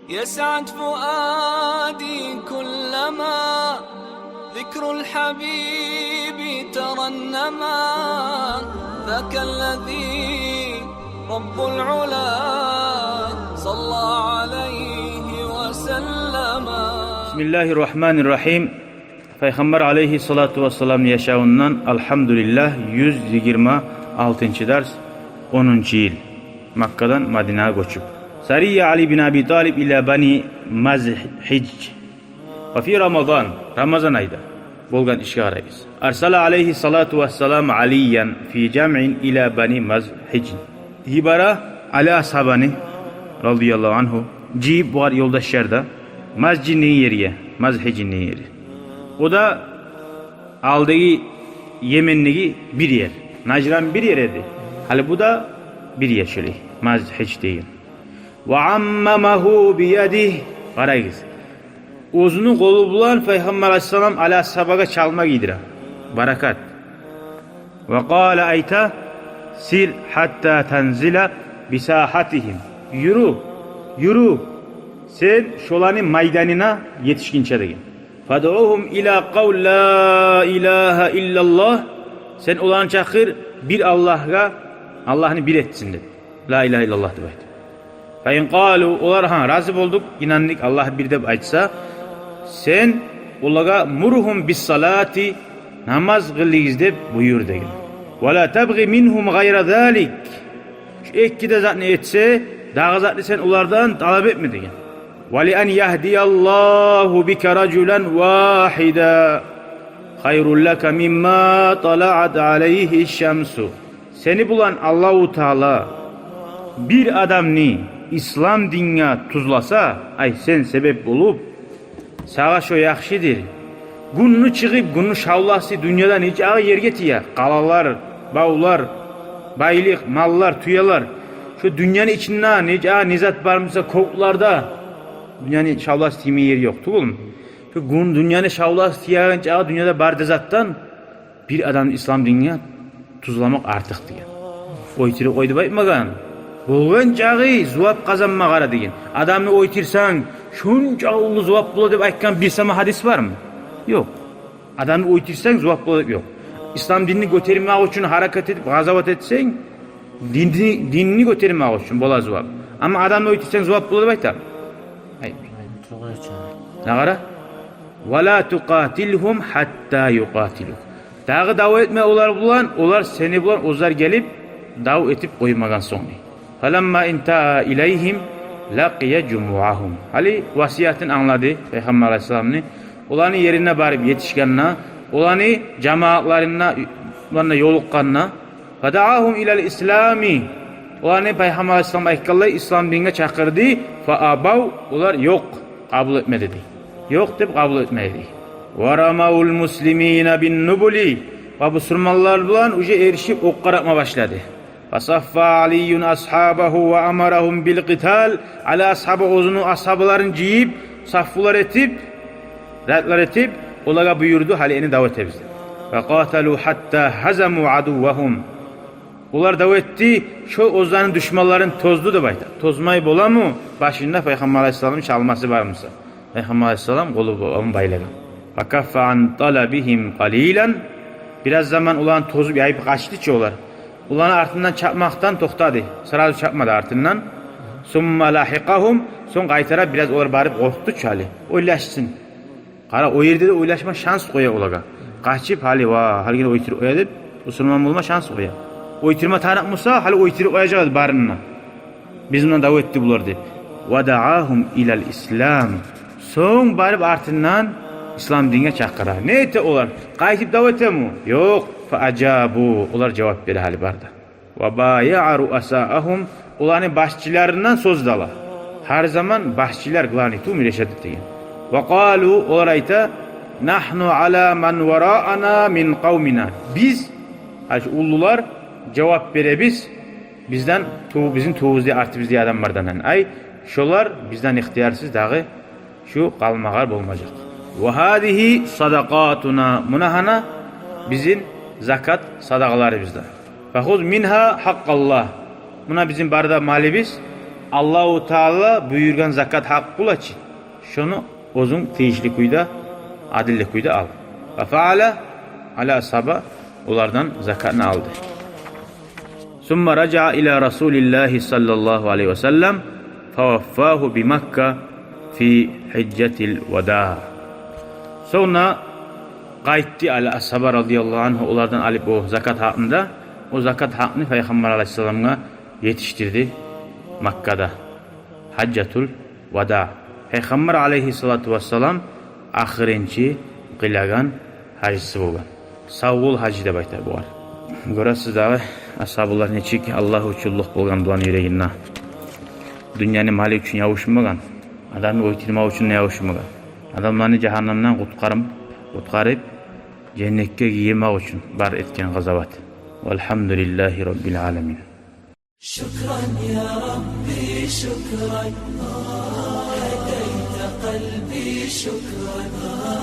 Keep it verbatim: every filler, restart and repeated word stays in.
يسعد فؤادي كلما ذكر الحبيب ترنما، ذاك الذي رب العلا صلى عليه وسلم. بسم الله الرحمن الرحيم. Пайхаммар алайгьиссалату вассаламны яшавундан, алгьамдулиллагь, юз йигирма алтынчы дарс, онунчу йыл Маккадан Мадинагъа гёчюп. سري علي بن أبي طالب إلى بني مزحج وفي رمضان, Рамазан айда болгъан ишге къарайбыз. أرسل عليه الصلاة والسلام عليا في جمع إلى بني مزحج. Йибере Али асгьабаны, радияллагьу ангьу, жыйып бугъар ёлдашлар да Мазжин деген ерге, Мазхижин деген ерге. О да алдагъы Йемендеги бир ер. Нажран бир ер эди. Гьали бу да бир ер шолай, Мазхиж деген. وعممه بيده. Къарайгъыз. Оьзюню къолу булан Пайхаммар алайгьиссалам Али асгьабагъа чалма гийдире. Баракат. وقال, айта: سر حتى تنزل بساحتهم. Юрю, юрю, сен шоланы майданына етишгинче деген. فادعهم إلى قول لا إله إلا الله. Сен оланы чакъыр бир Аллагьгъа, Аллагьны бир этсин деп. Ла илагьа иллаллагь деп айт. فإن قالوا, олар: «Гьа, рази болдукъ, инандыкъ, Аллагь бир», — деп айтса, сен олагъа: «مرهم بالصلاة, намаз къылыгъыз», — деп буюр деген. ولا تبغ منهم غير ذلك. Шу эки де затны этсе, дагъы затны сен олардан талап этме деген. ولأن يهدي الله بك رجلا واحدا خير لك مما طلعت عليه الشمس. Сени булан Аллагьу Таала бир адамны ислам динге тюзлесе, ай, сен себеп болуп, сагъа шо яхшыдыр. Гюнню чыгъып, гюнню шавласы дюньяда нечакъы ерге тие. Къалалар, бавлар, байлыкъ, маллар, тюелер. Шо дюньяны ичинде нечакъы не зат бар буса кёклерде, дюньяны шавласы тиймеген ер ёкъ тюгюлмю? Шо гюн, дюньяны шавласы тиеген чакъы дюньяда бар да затдан бир адамны ислам динге тюзлемек артыкъ деген. Оьйтюрюп къой деп айтмагъан. Болгъан чакъы зувап къазанма къара деген. Адамны оьйтюрсенг, шончакъы уллу зувап бола деп айтгъан бир сама гьадис бармы? Ёкъ. Адамны оьйтюрсенг, зувап бола деп ёкъ. Ислам динни гётермек учун гьаракат этип, къазават этсенг, динни, динни гётермек учун бола зувап. Амма адамны оьйтюрсенг, зувап бола деп айта. Ай. Нагъара? ولا تقاتلهم حتى يقاتلوك. Дагъы дав этме олар булан, олар сени булан оьзлер гелип дав этип къоймагъан сонг. فلما انتهى إليهم لقي جموعهم. Гьали васиятын англады Пайхаммар алайгьиссаламны. Оланы ерине барып етишгенде, оланы жамаатларына, оларына ёлукъгъанда, فدعاهم إلى الإسلام. Оланы Пайхаммар алайгьиссалам айтгъанлай ислам динге чакъырды. فأبوا, олар ёкъ, къабул этмеди дей. Ёкъ деп къабул этмеди дей. ورموا المسلمين بالنبل. Ва бусурманлар булан уже эришип окъ къаратма башлады. فصفى علي أصحابه وأمرهم بالقتال. Али асгьаба оьзюню асгьабаларын жыйып, саффулар этип, рядлар этип, олагъа буюрду, гьали энни дав этебиз деп. فقاتلوا حتى هزموا عدوهم. Олар дав этди, шо оьзлени душманларын тозду деп айта. Тозмай боламы, башында Пайхаммар алайгьиссаламны чалмасы бар буса? Пайхаммар алайгьиссалам къолу булан байлагъан. فكف عن طلبهم قليلا. Бираз заман оланы тозуп, яйып къачды чы олар. Оланы артындан чапмакъдан токътады. Сразу чапмады артындан. ثم لحقهم. Сонг къайтара бираз олар барып къоркъду чы гьали. Ойлашсын. Къара, о ерде де ойлашма шанс къоя олагъа. Къачып, гьали, ва, гьалиге оьйтюрюп къоя деп, бусурман болма шанс къоя. Оьйтюрме тарыкъ буса, гьали оьйтюрюп къояжакъ эди барын да. Биз мундан дав этди булар деп. ودعاهم إلى الإسلام. Сонг барып артындан ислам динге чакъыра. Не эте олар? Къайтып дав этеми? Ёкъ. فأجابوا. Олар жавап бере гьали бары да. وبايع رؤساءهم. Оланы башчыларындан сёз де ала. Гьар заман башчылар главный тюгюлмю решать этеген. وقالوا, олар айта: نحن على من وراءنا من قومنا. Биз, гьали шу уллулар, жавап беребиз бизден тюбю-, бизин тюбюбюзде, артыбызда адамлардан. Ай, шолар бизден ихтиярсыз дагъы шу къалмагъар болмажакъ. وهذه صدقاتنا. Муна гьана бизин закат садагъаларыбыз да. فخذ منها حق الله. Муна бизин бары да малыбыз, Аллагьу Таала буюргъан закат гьакъ бола чы, шону оьзюнг тийишли кюйде, адилли кюйде ал. Ва фаала, Али асгьаба олардан закатны алды. Сумма ражаа ила Расулиллагьи саллаллагьу алайгьи ва саллам, фаваффагьу би Макка фи гьижжатил вадаа. Сонг къайтды Али асгьаба радияллагьу ангьу олардан алып о закат гьакъны да, о закат гьакъны Пайхаммар алайгьиссаламгъа етишдирди Маккада. Гьажжатул вадаа. Пайхаммар алайгьиссалату вассалам ахырынчы къылагъан гьажысы болгъан. Саввол гьажы деп айта бугъар. Гёресиз дагъы, асгьабалар нечик Аллагь учунлукъ болгъан буланы юрегинде. Дюньяны малы учун ябушмагъан, адамны оьлтюрме учун да ябушмагъан, адамланы жагьаннемден къутгъарып, къутгъарып, женнетге гийирмек учун бар этген къазават. Валгьамдулиллагьи раббил аламин. شكرا يا ربي، شكرا. هديت قلبي، شكرا.